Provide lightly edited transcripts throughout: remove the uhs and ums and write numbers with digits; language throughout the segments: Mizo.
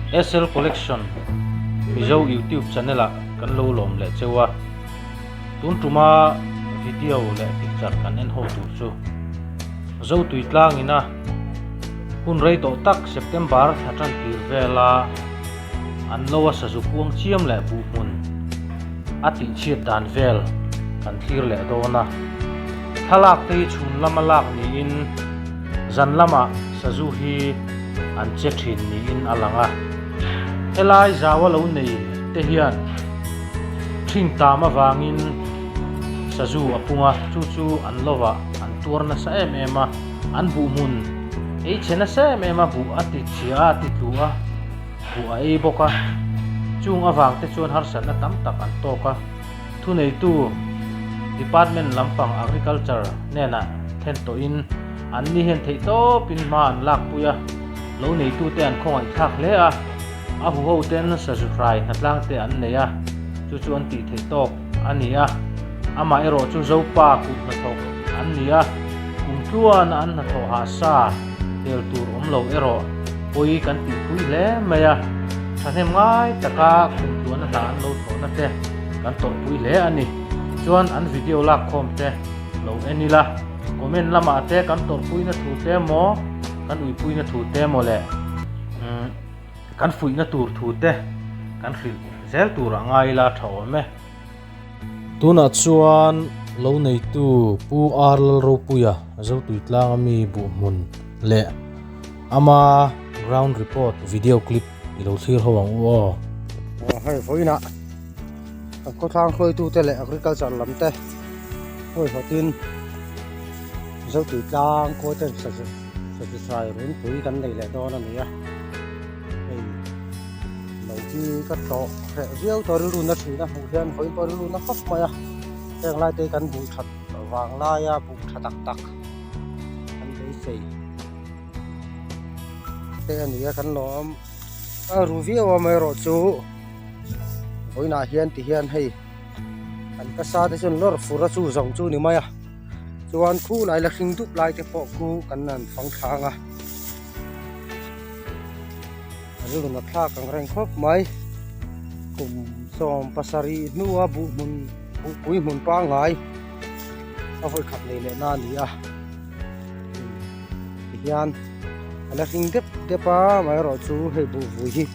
SL Collection Mizo YouTube channel ah kan lo lawm leh cheu a, tun tuma video leh picture kan en ho tur chu Zotui tlang ina hun rei tawh tak September thla tan tir vela an lo a sazu kuang chiam leh buh hmun a tih chhiat dan vel kan thlir leh dawn a. Thlalak te hi chhun lama lak niin zan lamah sazu hi an che thin niin a lang a. Helai zau a lo nei te hian ṭhing tam avangin sazu a pung a, chu chu an lovah an tuar nasa em em a, an buh hmun ei chhe nasa em em a, buh a ti chhia a, a ti tlu a, buh a ei bawk a, chung avang te chuan harsatna tam tak an tawk a. Thuneitu Department lampang Agriculture hnenah thlen tawhin an ni hian theihtawpin hma an lakpui a, lo neitute an khawngaihthlak hle a, a huho ten sazu hrai hnatlang te an nei a, chu chu an tih theih tawk a ni a, amah erawh chu Zopa kut hnathawk an ni a, kum tluana an hnathawh hah sa tel tur awm lo erawh pawi kan tihpui hle mai a, thahnem ngai taka kum tluana hna an lo thawhna te. Kan tawrhpui hle a ni. Chuan an video lak khawm te lo en ila, comment lamah te kan tawrhpuina thu te maw, kan uipuina thu te maw leh kan fuihna tur thu te kan hrilh zel tur a ngai ila tha awm e. Tunah chuan lo neitu Pu R Lalropuia Zotuitlanga mi buhhmun leh ama ground report video clip I lo thlir ho ang u aw. Hei vawiinah kan khawthlang hruaitute leh agriculture lam te hawihawtin Zotui tlang kawi ten sazu hrai runpui kan nei leh dawn a ni a. Hei lo hi ka tlawh hreh viau tawh rilru na thin a hmuh hian vawiin pawh rilru na khawp mai a. Heng lai te hi kan buh that vang laia buh tha tak tak kan beisei. Te a ni a kan lawm a ru viau a amaherawh chu vawiinah hian ti hian hei an ka sa te chuan lawr fur a chu zawng chu ni mai a chuan khu lai la hring dup lai te pawh khu kan han fang thlang a a rilru nat thlak ang reng khawp mai kum 70 hnua buh hmun buhpui hmun pangngai a vawi khat nei leh na a ni a. Tihian a la hring dep dep a amaherawh chu hei buh vui hi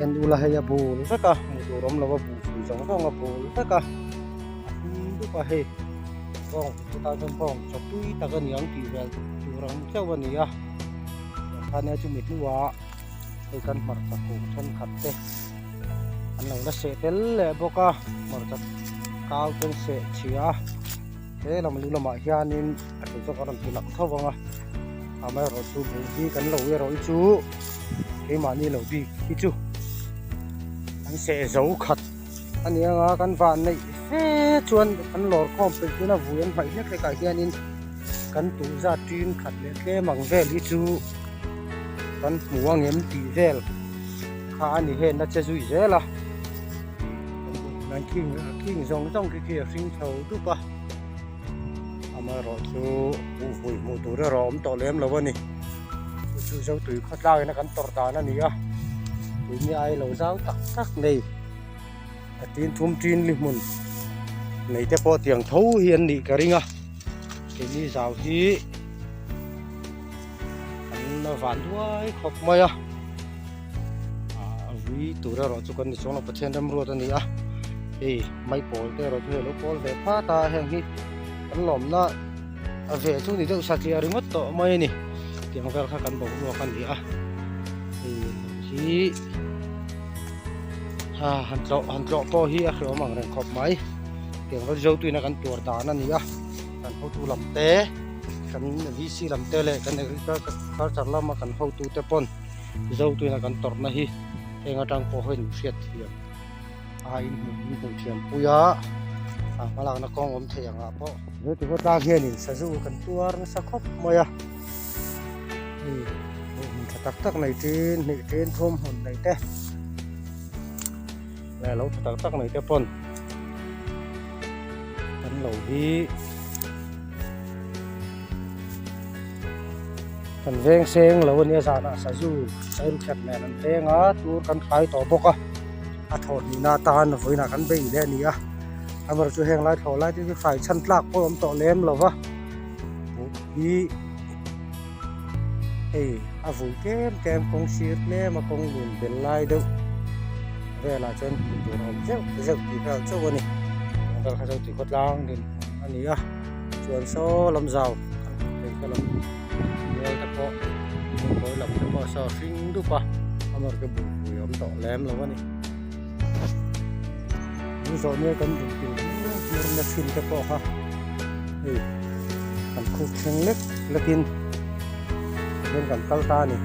en ula hei a bul vek a hmuh tur awm lo a buh vui zawng zawng a bul vek a a hring dup a hei bawng chutah chuan bawng chaw tui tak a ni ang tih vel tur ang chauh a ni a tiang khan chumi hnuah hei kan hmarcha kung thenkhat te an lo la seh tel leh bawk a hmarcha kau te an seh chhia a. He lam lu lamah hianin a ṭul zawk a rawn ti lang tho vang a amaherawhchu buh hi kan lo erawh hi chu keimahni lo bik hi chu an seh zo khat a ni ang a kan van neih fe chuan kan lawr khawm peih tuna vui an hmaih hlek hlek ah hianin kan tuh zat ṭin khat leh tlem ang vel hi chu kan hmu ang em tih vel kha a ni hen a che zui zel a. Kan khing khing zawng zawng khi khi a hring chho dup a amaherawh chu buh vui hmuh tur erawh a awm tawh lem lo a ni chu chu zo tui khawtlak in a kan tawrh dan a ni a tui mi ai lo zau tak tak nei a tin thum tin li hmun nei te pawh tiang tho hi an nih ka ring a keini zau hi an van duai khawp mai a. A vui tur erawh chu kan ni chuang lo Pathian remruat a ni a hei mai pawl te erawh chu hei lo pawl ve phat a heng hi kan lawmna a ve chu ni deuh satliah ringawt tawh mai a ni tiang vel kha kan boruak a ni a hei hi a han tlawh han tlawh pawh hi a hreawm ang reng khawp mai tiang vel zo tuina kan tuar dan a ni a kan hotu lam te kan VC lam te leh kan agriculture lama kan hotu te pawn. Zo tuina kan tawrhna hi heng atang pawh hian hriat thiam a inhmuh inhmuh thiam pui a a hmalakna kawng awm thei angah pawh he ti khawtlang hianin sazu kan tuar nasa khawp mai a hei hmun tha tak tak nei tin hnih tin thum hmun nei te leh lo tha tak tak nei te pawn kan lo hi. Kan veng seng lo ania zanah sazu sairukhet nen an veng a tur kan hlai tawh bawk a a thawh hnihna atan vawiinah kan bei leh a ni a amaherawhchu heng lai thlawh lai te hi hrai chhan tlak pawh a awm tawh lem lo va buh hi hei a vui tlem tlem kawng sir tlem a kawng lun bel lai deuh velah chuan hmuh tur a awm zeuh zeuh tih vel chauh a ni vel kha chu tui khawtlang din a ni a. Chuan saw lam zau kan hmuh theih te lam mual te pawh lungkawi lam te pawh saw hring dup a amar te bul pui a awm tawh lem lo a ni. An zawh nia kan duh pil hmur na thin te pawh kha hei kan khup thleng lek lek in hian kan kal ta a ni.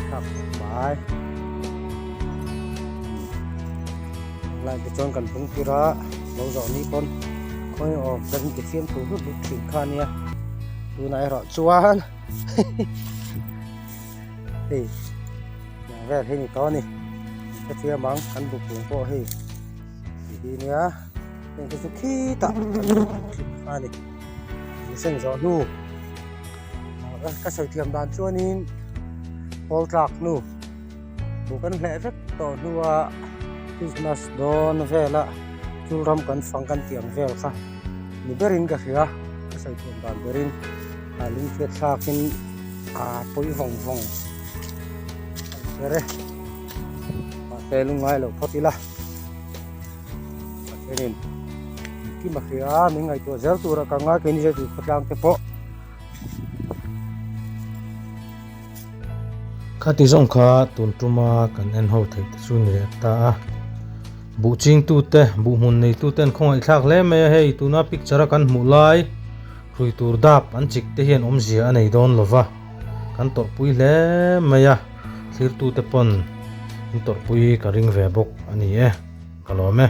Thlak mai. Lai te chuan kan bung tir a lo zawh ni pawn khawi awm kan inti fiam tur hlut hlut thin kha ania tunah erawh chuan hei tiang vel hi ni tawh a ni ka thiam ang kan bukung pawh hei ti hi nia heng te chu khitah kha a ni seng zawh hnu ka sawi thiam dan chuanin pawl tlak hnu. Buh kan hleh vek tawh hnua Christmas dawn vela chul ram kan fang kan tih ang vel kha ni berin ka hria ka sawi thiam dan berin a lungchhiat thlakin a pawi vawng vawng a ni ber e mahse lungngai lo phawt ila Pathianin engkim a hria a min ngaihtuah zel tura ka ngai keini zirtir khawtlang te pawh. Khati zawng kha tun tuma kan en ho theih te chu ni leh ta a. Buh chingtute, buh hmun neitute an khawngaihthlak hle mai a, hei tuna picture a kan hmuh lai hrui tur dap an chik te hian awmzia a nei dawn lova, kan tawrhpui hle mai a, thlirtute pawn in tawrhpui ka ring ve bawk a ni e, ka lawm e.